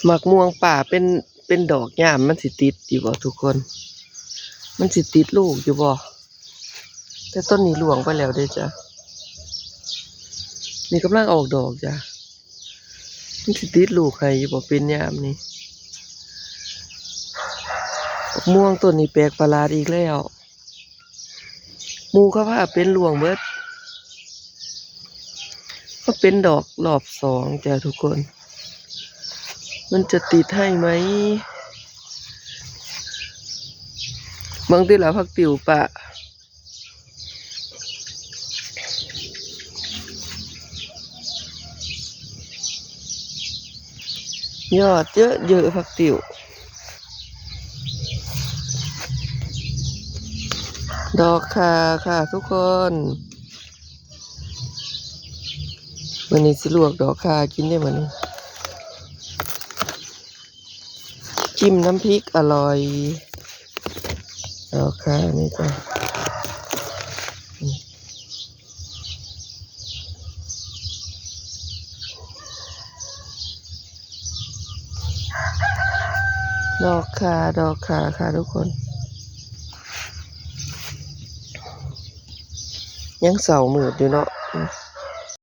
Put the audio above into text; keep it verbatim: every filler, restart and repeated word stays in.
หมากม่วงป่าเป็น เป็นดอกยามมันสิติดอยู่บ่ทุกคน มันสิติดลูกอยู่บ่ แต่ต้นนี้ร่วงไปแล้วเด้อจ้ะ นี่กำลังออกดอกจ้ะ มันสิติดลูกให้อยู่บ่เป็นยามนี่ หมากม่วงต้นนี้แปลกประหลาดอีกแล้ว หมู่เขาพาเป็นร่วงเบิด ก็เป็นดอกรอบสองจ้ะทุกคน มันจะติดให้ไหม บางทีละผักติ๋วปะ ยอดเยอะๆ ผักติ๋ว ดอกข่าค่ะทุกคน วันนี้สิลวกดอกข่ากินได้มื้อนี้ จิ้มน้ำพริกอร่อย ดอกข่านี่จ้ะ ดอกข่า ดอกข่าค่ะทุกคน ยังเช้ามืดอยู่เนาะ